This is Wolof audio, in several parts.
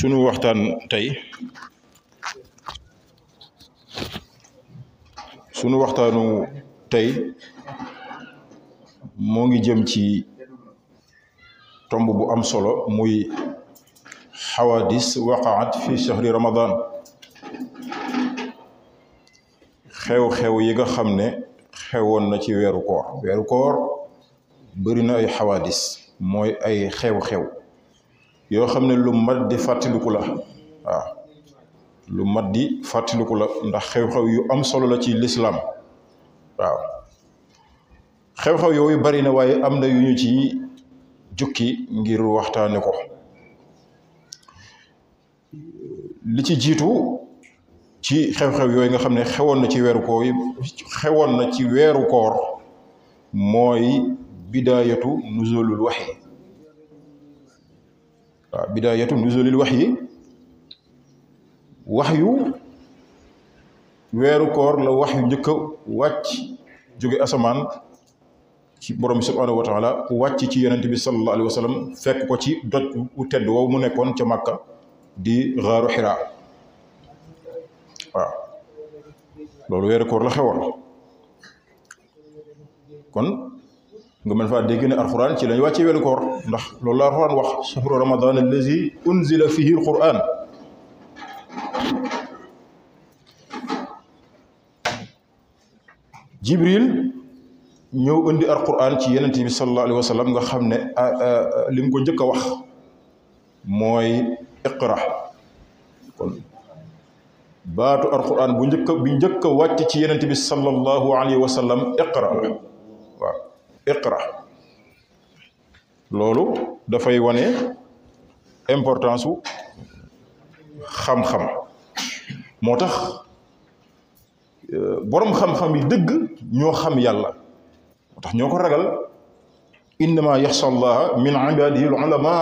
sunu waxtaan tey sunu waxtaanu tey moo ngi jëm ci tomb bu am solo muy xawaadis waqaat fi shahri ramadan xew-xew yi nga xam ne xewoon na ci weeru koor bëri na ay xawaadis mooy ay xew-xew yoo xam ne lu mat di fàttaliku la waaw lu mat di fàttaliku la ndax xew-xew yu am solo la ci lislaam waaw xew-xew yooyu bari na waaye am na yu ñu ci jukki ngir waxtaane ko li ci jiitu ci xew-xew yooyu nga xam ne xewoon na ci weeru koor mooy bidaayatu nuzulul waxyi waaw bidaayatu nuzulil waxyu weeru koor la waxyu njëkk a wàcc jóge asamaan ci borom bi subhanahu wa taala wàcc ci yonent bi sallallahu alayhi wa sallam fekk ko ci doj u tedd woowu mu nekkoon ca Makka di xaaru Xiraa waaw loolu weeru koor la xewoon kon nga mën faa dégg ne alquran ci lañ wàccee weeru koor ndax loolu la alquran wax shahru ramadan allazi unzila fihi alquran jibril ñëw indi alquran ci yenent bi sallallahu alayhi wa sallam nga xam ne li mu ko njëkk a wax mooy iqra kon baatu alquran bi njëkk a wàcc ci yenent bi sallallahu alayhi wa sallam iqra la waaw iqra loolu dafay wane importance u xam-xam moo tax boroom xam-xam yi dëgg ñoo xam yàlla moo tax ñoo ko ragal innama yaxsha allaha min ibadihi al ulama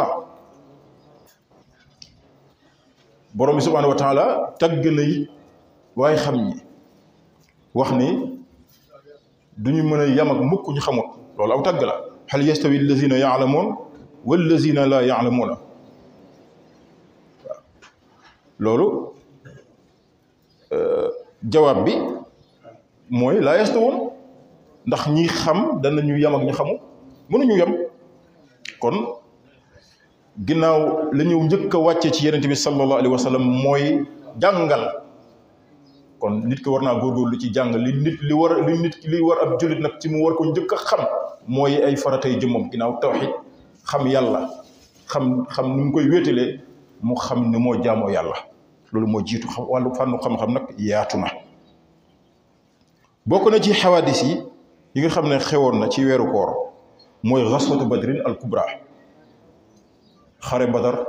borom bi subhanahu wa taala tagg nay waaye xam ñi wax ni duñu mën a yam ak mukk ñu xamut loolu aw tagg la hal yastawi allazina yaalamuun wallazina laa yaalamuuna waaw loolu jawaab bi mooy laa yastawuun ndax ñi xam danañu yam ak ñu xamul mënuñu yam kon ginnaaw la ñu njëkk a wàccee ci yenente bi sallallahu alayhi wa sallam mooy jàngal kon nit ki war naa góorgóorlu ci jàng li war ab jullit nag ci mu war ko njëkk a xam mooy ay faratay jëmmam ginnaaw tawxid xam yàlla xam ni mu koy wéetalee mu xam ni moo jaamoo yàlla loolu moo jiitu wàllu fànnu xam-xam nag yaatu na bokk na ci xawaadis yi nga xam ne xewoon na ci weeru koor mooy xaswatu badrin al kubra xare badar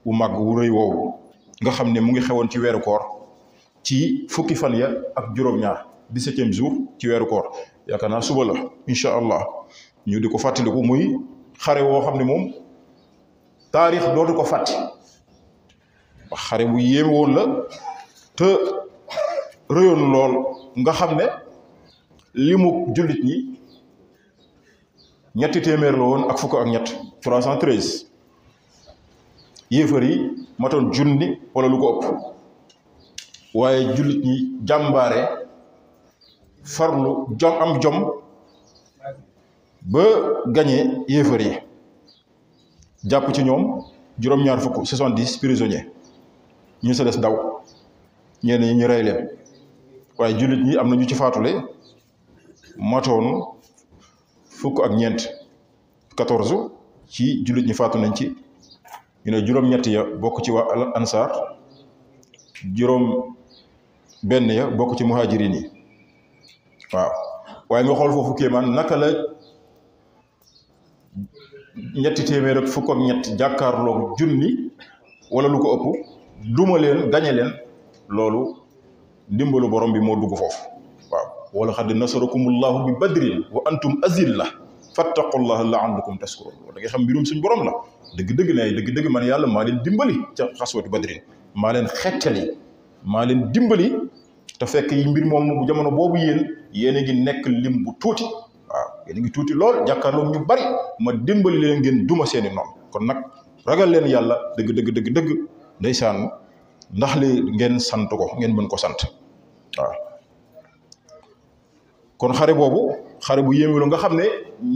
wu màgg wu rëy woowu nga xam ne mu ngi xewoon ci weeru koor ci fukki fan ya ak juróom-ñaar 17e jour ci weeru koor yaakaar naa suba la incha allah ñu di ko fàttaliku muy xare woo xam ne moom taarix dootu ko fàtti wax xare bu yéeme woon la te rëyoon lool nga xam ne limu jullit ñi 300 la woon ak fukk ak ñett 313 yéefar yi matoon junni wala lu ko ëpp waaye jullit ñi jàmbaare farlu am jom ba gañee yéefar yi jàpp ci ñoom juróom-ñaar fukk 70 prisonniers ñu sa des daw ñenn ñi ñu rey leen waaye jullit ñi am na ñu ci faatule matoon fukk ak ñeent 14 ci jullit ñi faatu nañ ci ñu ne juróom-ñett ya bokk ci waa al ansaar juróom benn ya bokk ci muhajirin yi waaw waaye nga xool foofu kéemaan naka la 300 ak fukk ak ñett jàkkaarloog junni wala lu ko ëpp duma leen gañe leen loolu ndimbalu borom bi moo dugg foofu waaw wala xad nasarakumullahu bi badrin wa antum azilla fattaqullaha la'allakum tashkurun da nga xam mbirum suñ borom la dëgg-dëgg man yàlla maa leen dimbali ca xaswatu badrin maa leen xettali maa leen dimbali te fekk yi mbir moom bu jamono boobu yéen a ngi nekk lim bu tuuti waaw yéen a ngi tuuti lool jàkkaarloo ñu bari ma dimbali leen ngeen duma seeni noonu kon nag ragal leen yàlla dëgg ndeysaan ndax li ngeen sant ko ngeen mën ko sant waaw. kon xare boobu xare bu yéeme lu nga xam ne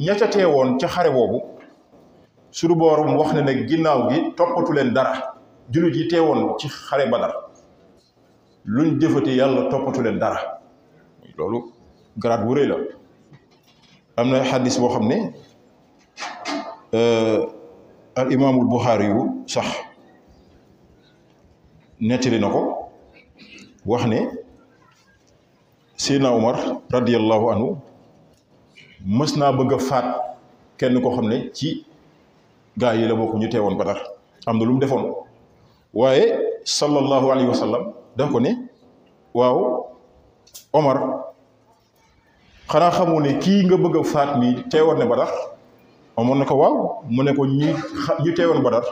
ña ca teewoon ca xare boobu suñu boroom wax ne ne ginnaaw gi toppatu leen dara. jullit yi teewoon ci xare Badar luñ jëfati yàlla toppatu leen dara loolu garaat bu rëy la. am na xaddis boo xam ne al imaamul Buxaari yu sax nettali na ko wax ne Seydina Umar radiyallahu anhu mës naa bëgg a faat kenn koo xam ne ci gaa yi la bokk ñu teewoon Badar am na lu mu defoon waaye sallallahu alayhi wa sallam daf ko ne waaw Omar xanaa xamu ne kii nga bëgg a faat mi teewoon ne Badar Omar ne ko waaw mu ne ko ñi teewoon Badar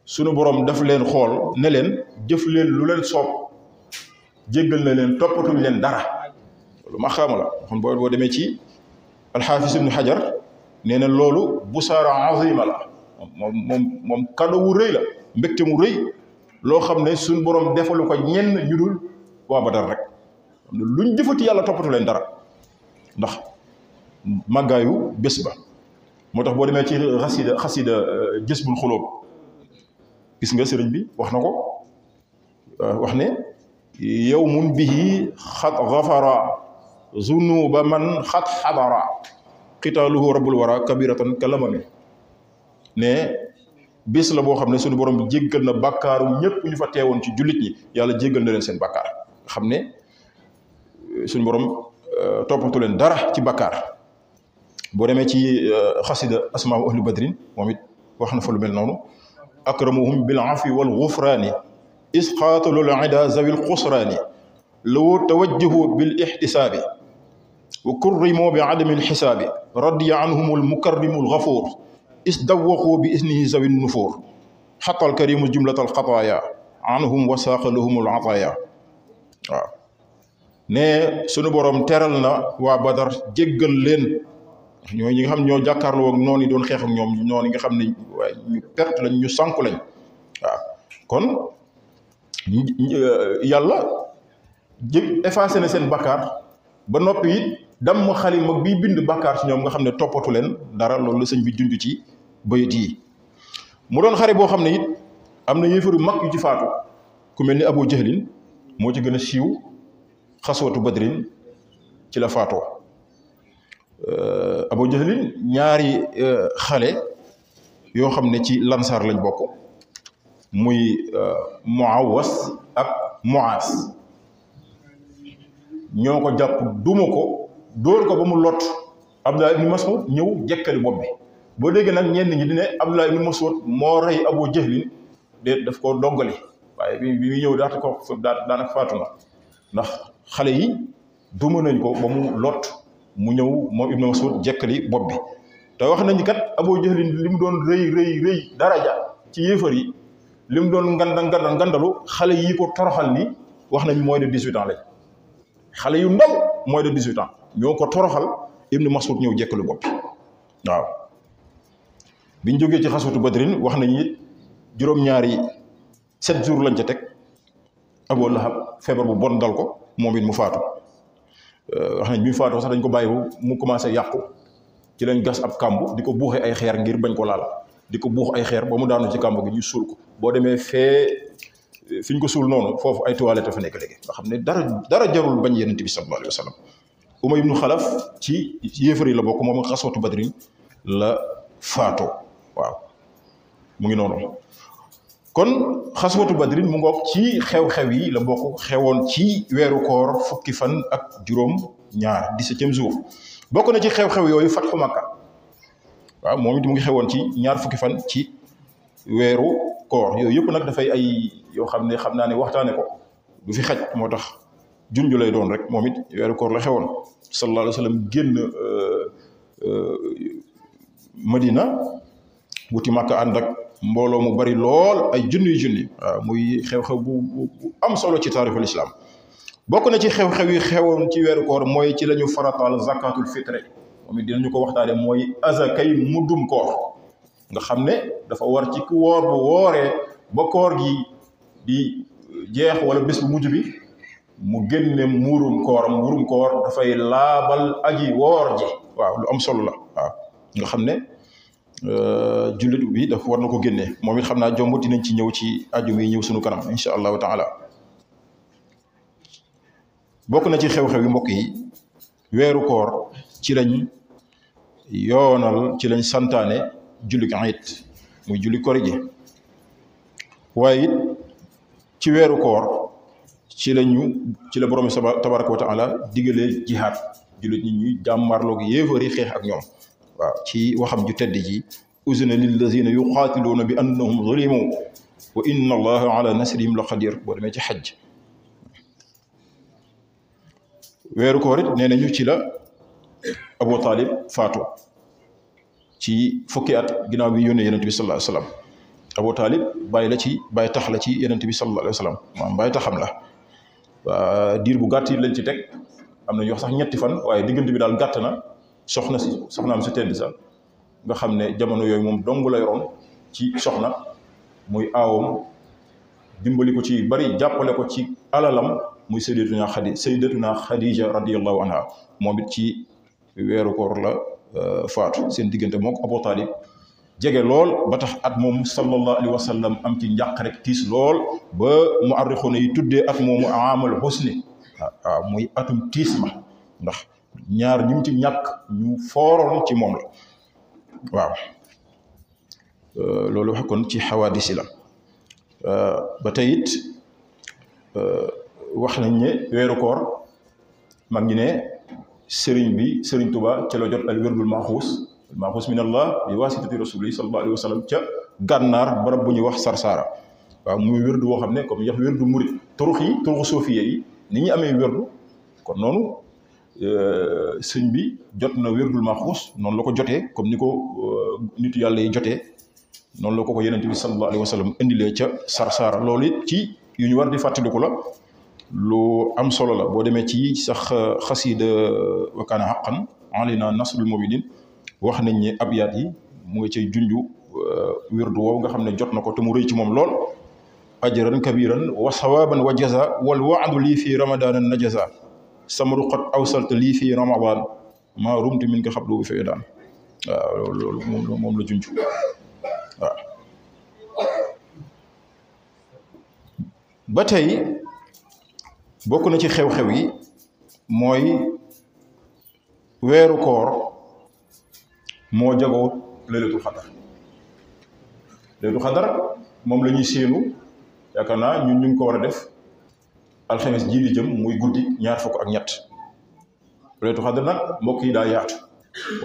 sunu borom daf leen xool ne leen jëf leen lu leen soob jéggal na leen toppatuñ leen dara loolu ma xaama la xam boo demee ci alxaafis ibnu xajar nee na loolu busaara azima la moom cadeau wu rëy la mbégte mu rëy loo xam ne suñ borom defalu ko ñenn ñu dul waa Badar rek luñ jëfati yàlla toppatu leen dara ndax màggaayu bés ba. moo tax boo demee ci xasida Jazbul Xuloob gis nga sëriñ bi wax na ko wax ne yawmun bihi xat gafara zunuba man xat xadara qitaaluhu rabbul wara kabiratan kalamami ne bés la boo xam ne suñu borom jéggal na bàkkaaru ñëpp ñu fa teewoon ci jullit ñi yàlla jéggal na leen seen bàkkaar nga xam ne suñu borom toppatu leen dara ci bàkkaar. boo demee ci xasida asmaa ahlu badrin moom it wax na fa lu mel noonu akramuhum bil afi wal gufraani isqaatalul ida zawil xusraani law tawajjahu bil ixtisaabi wa kurrimu bi adami lxisaabi radiya anhum al mukarrimu al gafuur isdawaqu bi isnihi zawi nufuur xaqa al karimu jumlata al xataaya anhum wa saaqa lahum al ataaya waaw ne sunu borom teral na waa Badar jéggal leen ñoo ñi nga xam ñoo jàkkaarloo ak noonu yi doon xeex ak ñoom noonu yi nga xam ne waaye ñu perte lañ ñu sànku lañ waaw kon yàlla effacé na seen bakkaar ba noppi it damm xalima bii bind bakkaar ci ñoom nga xam ne toppatu leen dara loolu la sëñ bi junj ci bayit yi mu doon xare boo xam ne it am na yéefar yu mag yu ci faatu ku mel ni Abu Jahlin moo ci gën a siiw xaswatu Badrin ci la faatoo Abu Jahlin ñaari xale yoo xam ne ci lansaar lañ bokk muy Muawas ak Muaas ñoo ko jàpp duma ko dóor ko ba mu lot Abdullah ibn Mas'ud ñëw jekkali bopp bi boo déggee nag ñenn ñi di ne Abdullah ibn Mas'ud moo rey Abu Jahlin de daf ko doggali waaye bi muy ñëw daanaka faatu na ndax xale yi duma nañ ko ba mu lot mu ñëw moom Ibn Mas'ud jekkali bopp bi te wax nañu kat Abu Jahlin li mu doon rëy daraja ci yéefar yi li mu doon ngandalu xale yi ko toroxal ni wax nañ moins de 18 ans lañ xale yu ndaw moins de 18 ans ñoo ko toroxal Ibn Mas'ud ñëw jekkali bopp bi waaw biñ jógee ci xaswatu Badrin wax nañu it juróom-ñaari 7 jours lañ ca teg Abu Lahab feebar bu bon dal ko moom it mu faatu wax nañ bi mu faatoo sax dañ ko bàyyi mu commencé yàqu ci lañ gas ab kàmb di ko buuxee ay xeer ngir bañ ko laal di ko buux ay xeer ba mu daanu ci kàmb gi ñu suul ko boo demee fee fi ñu ko suul noonu foofu ay toilette fa nekk léegi nga xam ne dara jarul bañ Yonent bi sallallahu alayhi wa sallam Umay ibnu Xalaf ci yéefar yi la bokk moom ak xaswatu Badrin la faatoo waaw mu ngi noonu kon xaswatu Badrin mu ngoog ci xew-xew yi la bokk xewoon ci weeru koor fukki fan ak juróom ñaar 17e jour bokk na ci xew-xew yooyu fatxu Makka waaw moom it mu ngi xewoon ci ñaar fukki fan ci weeru koor yooyu yëpp nag dafay ay yoo xam ne xam naa ne waxtaane ko du fi xaj moo tax junju lay doon rek moom it weeru koor la xewoon sallallahu alayhi wa sallam génn Madina wuti Makka ànd ak mbooloo mu bari lool ay junni waaw muy xew-xew bu am solo ci taarixul islam bokk na ci xew-xew yi xewoon ci weeru koor mooy ci la ñu farataal zakatul fitre moom it dinañu ko waxtaane mooy azakay muddum koor nga xam ne dafa war ci ku woor bu wooree ba koor gi di jeex wala bés bu mujj bi mu génne muurum koor dafay laabal aji woor ji waaw lu am solo la waaw nga xam ne jullit bi dafa war na ko génne moom it xam naa jomb dinañ ci ñëw ci aju yi ñëw sunu kanam insha allahu taala bokk na ci xew-xew yi mbokk yi weeru koor ci lañ yoonal ci lañ santaane julli iid muy julli kori gi waaye it ci weeru koor ci la borom bi tabaraka wa taala digalee jihaad jullit ñi ñuy jàmmarloog yéefari xeex ak ñoom waaw ci waxam ju tedd ji uzina lillazina yuqaatiluuna bi annahum zulimu wa inna allaha ala nasrihim la qadir boo demee ci xajj weeru koor it nee nañu ci la Abu Talib faatu ci fukki at ginnaaw bi yónnee yonent bi sallallahu alayhi wa sallam Abu Talib bàyyi tax la ci yonent bi sallallahu alayhi wa sallam maanaam bàyyi taxam la waa diir bu gàtt yi lañ ci teg am na ñu wax sax ñetti fan waaye diggante bi daal gàtt na soxnaam si tedd sax nga xam ne jamono yooyu moom dong la yoroon ci soxna muy aawam dimbali ko ci bari jàppale ko ci alalam muy sayyidatuna Khadija radiyallahu anha moom it ci weeru koor la faatu seen diggante moom Abu Talib jege lool ba tax at moom sallallahu alayhi wa sallam am ci njàq rek tiis lool ba muarrixuuna yi tuddee at moomu aamul husni waaw muy atum tiis ma ndax ñaar ñi mu ci ñàkk ñu fooroon ci moom la waaw loolu wax kon ci xawaadisi la ba tey it wax nañ ne weeru koor mag ñi ne sëriñ Tuba ca la jot al wirdul maxuus min allah bi wasitati rasuli sallallahu alayhi wa sallam ca gànnaar barab bu ñuy wax Sarsara waaw muy wirdu woo xam ne comme yax wirdu murit turuxu sofiya yi ni ñu amee wirdu kon noonu sëñ bi jot na wirdul maxuus noonu la ko jotee comme ni ko nitu yàlla yi jotee noonu la ko yenente bi sallallahu alayhi wa sallam indilee ca Sarsara loolu it ci yu ñu war di fàttaliku la lu am solo la boo demee ci sax xasida wa kaana haqqan alayna nasrul mu'minin wax nañ ne abyaat yi mu ngi cay junju wirdu woowu nga xam ne jot na ko te mu rëy ci moom lool ajran kabiran wa sawaban wa jaza wal waadu lii fii ramadan najaza samru qad awsalta lii fii ramadan maa rumtu min ko xablu bi fee daan waaw loolu moom la junju waaw ba tey bokk na ci xew-xew yi mooy weeru koor moo jagoo laylatul xadar moom la ñuy séenu yaakaar naa ñun ñu ngi ko war a def alxames ji di jëm muy guddi ñaar fukk ak ñett laylatul xadar nag mbokk yi daa yaatu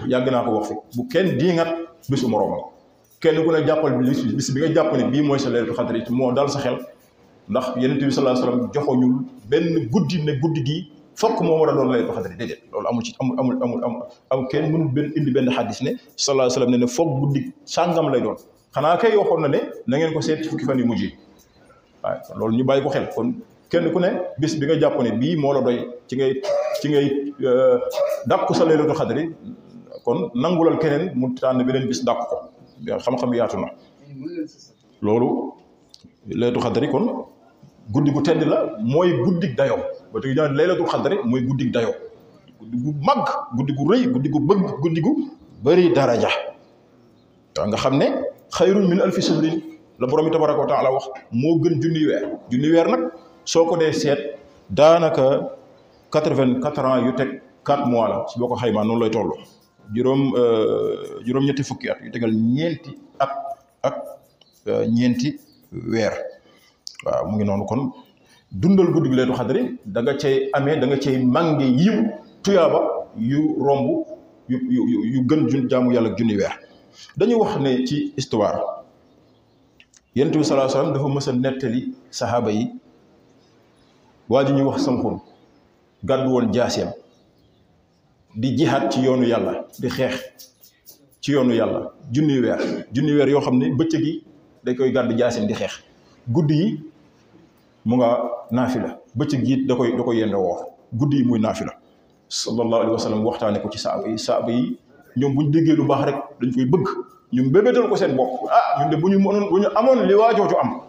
yàgg naa ko wax fi bu kenn diingat bisu moroomam kenn ku ne jàppal bis bi nga jàpp ne bii mooy sa laylatul xadar it moo dal sa xel ndax yonent bi sallallahu alayhi wasallam joxoñul benn guddi ne guddi gi fokk moo war a doon laylatul xadar déedéet loolu amul kenn mënul indi benn xaddis ne sallallahu alayhi wasallam ne fokk guddi sàngam lay doon xanaa kay waxoon na ne na ngeen ko seet ci fukki fan yu mujj yi waaye loolu ñu bàyyi ko xel kon kenn ku ne bis bi nga jàpp ne bii moo la doy ci ngay dàq sa laylatul xadar kon nangulal keneen mu tànn beneen bis dàq ko xam-xam yaatu na loolu laylatul xadar kon guddi gu tedd la mooy guddig dayoo ba tey ñaan laylatul xadar mooy guddig dayoo guddi gu mag guddi gu rëy guddi gu bëgg guddi gu bëri daraja waaw nga xam ne xayrun min alfi shahrin la borom bi tabaraka wa taala wax moo gën junni weer nag soo ko dee seet daanaka 84 ans yu teg 4 mois la si boo ko xaymaa noonu lay toll juróom-ñetti fukki at yu tegal ñeenti at ak ñeenti weer waaw mu ngi noonu kon dundal guddi gi laylatul xadri da nga cay amee da nga cay mànge yiw tuyaaba yu romb yu gën jaamu yàlla ak junni weer dañu wax ne ci histoire yonent bi sallallahu alayhi wasallam dafa mës a nettali saxaaba yi waa ji ñuy wax Samxun gàddu woon jaaseem di jihaat ci yoonu yàlla di xeex ci yoonu yàlla junni weer yoo xam ne bëccëg yi da koy gàddu jaaseem di xeex guddi yi mu nga naafila bëccëg yi da koy yende woor guddi yi muy naafila sallallahu alayhi wa sallam waxtaane ko ci saaba yi ñoom bu ñu déggee lu baax rek dañ koy bëgg ñu mbébétal ko seen bopp ñun de bu ñu amoon li waajooju am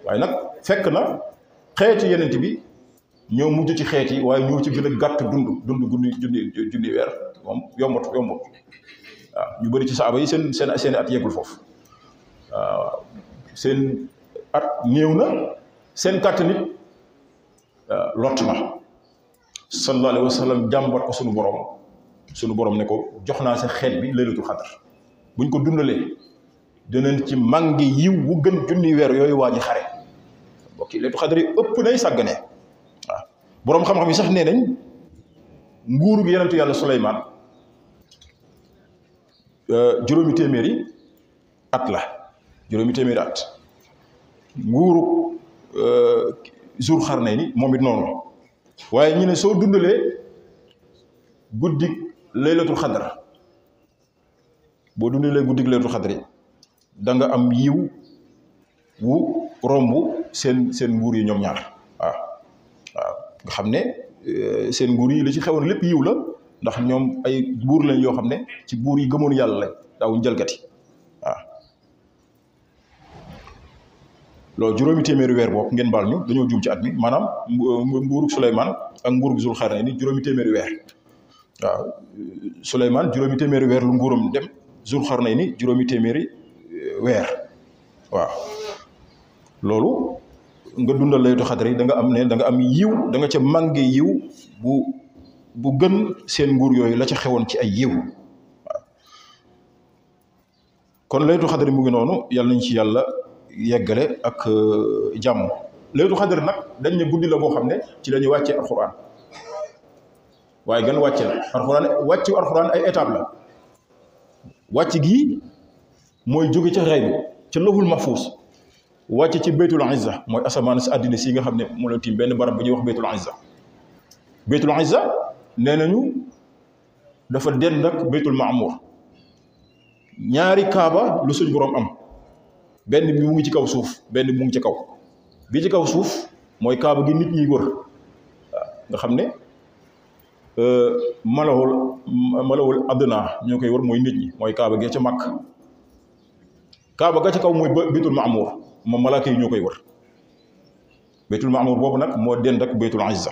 waaye nag fekk na xeeti yenent bi ñoo mujj ci xeet yi waaye ñoo ci gën a gàtt dund junni weer moom yombut waaw ñu bëri ci saaba yi seen at yeggul foofu waaw seen at néew na seen kàtt nit lott na sallallahu alayhi wa sallam jàmbat ko sunu borom ne ko jox naa sa xeet bi laylatul xadar buñ ko dundalee dinañ ci màngi yiw wu gën junni weer yooyu waa ji xare mbokk yi laylatul xadar yi ëpp nay sàgganee waaw boroom xam-xam yi sax nee nañ nguuru gi yonentu yàlla Suleymaan juróomi téeméeri at la juróomi téeméeri at nguuru Zulxarnayni moom it noonu waaye ñu ne soo dundalee guddig laylatul xadar boo dundalee guddig laylatul xadar yi da nga am yiw wu romb seen nguur yi ñoom ñaar waaw nga xam ne seen nguur yi li ci xewoon lépp yiw la ndax ñoom ay buur lañ yoo xam ne ci buur yi gëmoon yàlla lañ daawuñ jalgati waaw loolu juróomi téeméeri weer boobu ngeen baal ñu dañoo juum ci at mi maanaam nguurug Suleymaan ak nguurug Zulxarnayni juróomi téeméeri weer waaw Suleymaan juróomi téeméeri weer lu nguuram dem Zulxarnayni juróomi téeméeri weer waaw loolu nga dundal laylatul xadar yi da nga am yiw da nga ca mànge yiw bu gën seen nguur yooyu la ca xewoon ci ay yiw waaw kon laylatul xadar mu ngi noonu yàlla nañ ci yàlla yeggale ak jàmm laylatul xadar nag dañ ne guddi la boo xam ne ci la ñuy wàccee alxuraan waaye gan wàcce la alxuraan ay étape la wàcc gi mooy jóge ca xayb ca lawhul mahfuus wàcc ci baytul izza mooy asamaan si àddina si nga xam ne moo la tiim benn barab bu ñuy wax baytul izza nee nañu dafa dend ak baytul maamur ñaari kaaba lu suñ boroom am benn bi mu ngi ci kaw suuf benn bi mu ngi ci kaw bi ci kaw suuf mooy kaaba gi nit ñi wër waaw nga xam ne malawul adna ñoo koy wër mooy nit ñi mooy kaaba gi ca Makk kaaba ga ca kaw mooy baytul maamur moom malaaka yi ñoo koy wër baytul maamur boobu nag moo dend ak baytul izza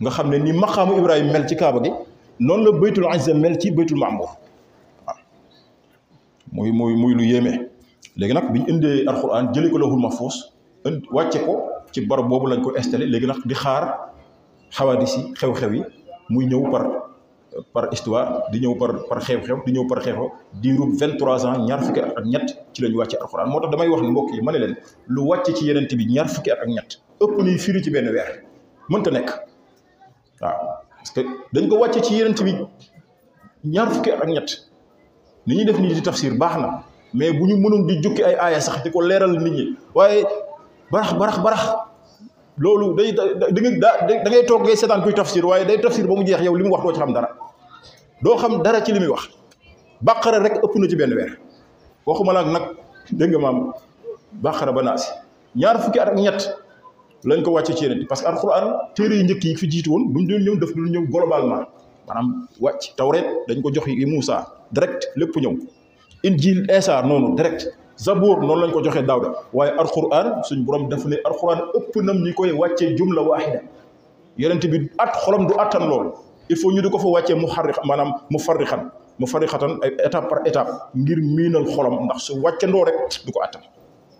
nga xam ne ni maqaamu Ibrahima mel ci kaaba gi noonu la baytul izza mel ci baytul maamur waaw muy lu yéeme léegi nag bi ñu indee alxuraan jëlee ko lawhul mahfuus wàcce ko ci barab boobu lañ ko installé léegi nag di xaar xawaadis yi xew-xew yi muy ñëw par histoire di ñëw par xew-xew di ñëw par xew-xew diirub 23 ans ñaar fukki at ak ñett ci la ñu wàcce alxuraan moo tax damay wax ne mbokk yi ma ne leen lu wàcce ci yenent bi ñaar fukki at ak ñett ëpp nay firi ci benn weer mënta nekk waaw parce que dañ ko wàcce ci yenent bi ñaar fukki at ak ñett ni ñuy def nii di tafsir baax na mais bu ñu mënoon di jukki ay aaya sax di ko leeral nit ñi waaye barax loolu da ngay toog ngay seetaan kuy tafsir waaye day tafsir ba mu jeex yow li mu wax doo ci xam dara doo xam dara ci li muy wax bàqara rek ëpp na ci benn weer waxuma la nag dégg nga maam bàqara ba naasi ñaar fukki at ak ñett lañ ko wàcce ci yeneen parce que alxuraan téere yu njëkk yi fi jiitu woon buñ doon ñëw daf doon ñëw globalement maanaam wàcc tawreet dañ ko jox yi Muusa direct lépp ñëw injil Isa noonu direct Zabour noonu lañ ko joxee Daawda waaye alxuraan suñ borom daf ne alxuraan ëpp nam ñi koy wàccee jumla waahida yenent bi xolam du attan loolu il faut ñu di ko fa wàccee mufarrixatan ay étape par étape ngir miinal xolam ndax su wàccandoo rek du ko attan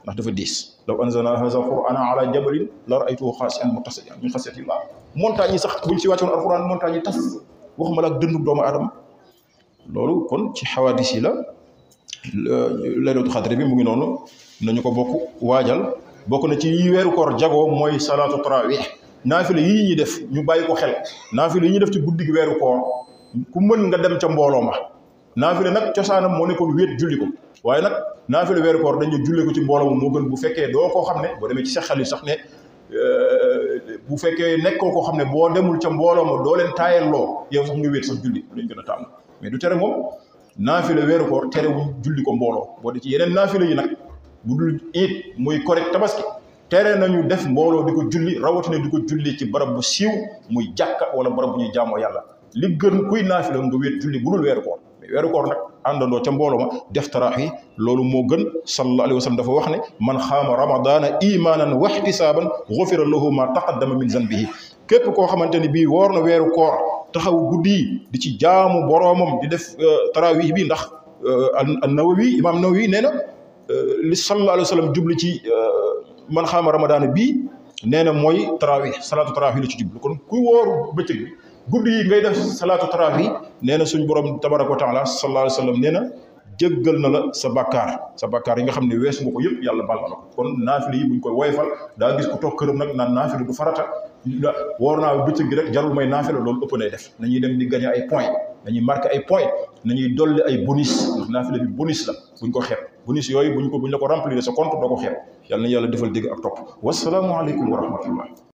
ndax dafa diis law anzalna haza alqur'ana ala jabalin la ra'aytuhu khashi'an mutassaddian min khashyatillah montagne yi sax buñ ci wàccoon alxuraan montagne yi tas waxuma la ak dëndu doomu aadama loolu kon ci xawaadis yi la laylatul xadr bi mu ngi noonu nañu ko bokk waajal bokk na ci weeru koor jagoo mooy salaatu tarawih naafila yi ñuy def ñu bàyyi ko xel naafila yi ñuy def ci guddi gi weeru koor ku mën nga dem ca mbooloo ma naafila nag cosaanam moo nekkoon wéet julli ko waaye nag naafila weeru koor dañu julli ko ci mbooloo ma moo gën bu fekkee doo koo xam ne boo demee ci sa xel yi sax ne bu fekkee nekkoo koo xam ne boo demul ca mbooloo ma doo leen taayelloo yow sax nga wéet sax julli lañ gën a tàmm mais du tere moom naafila weeru koor terewuñ julli ko mbooloo boo de ci yeneen naafila yi nag bu dul it muy correct tabaski tere nañu def mbooloo di ko julli rawatina di ko julli ci barab bu siiw muy jàkka wala barab bu ñuy jaamoo yàlla li gën kuy naafila nga wéet julli bu dul weeru koor mais weeru koor nag àndandoo ca mbooloo ma def tarawih loolu moo gën. sallallahu alayhi wa sallam dafa wax ne man xaama ramadaana imaanan wa ihtisaaban gufira lahu ma taqaddama min zanbihi képp koo xamante ni bii woor na weeru koor taxaw guddi di ci jaamu boroomam di def tarawih bi ndax an-Nawawi imaam Nawawi nee na li sallallahu alayhi wa sallam jubli ci man xaama ramadaana bii nee na mooy tarawih salaatu tarawih la ci jublu kon kuy wóor bëccëg bi guddi yi ngay def salaatu tarawih nee na suñ borom tabaraka wa taala sallallahu alayhi wa sallam nee na jéggal na la sa bakkaar yi nga xam ne weesu nga ko yëpp yàlla baal na la ko kon naafila yi buñ koy woyfal daa gis ku toog këram nag naan naafila du farata woor naa bëccëg gi rek jarul may naafila loolu ëpp nay def nañuy dem di gagner ay points nañuy marquer ay points nañuy dolli ay bonus ndax naafila bi bonus la buñ ko xeeb bonus yooyu buñ la ko remplir sa compte doo ko xeeb yàlla na yàlla defal dégg ak topp wasalaamualeykum wa rahmatullah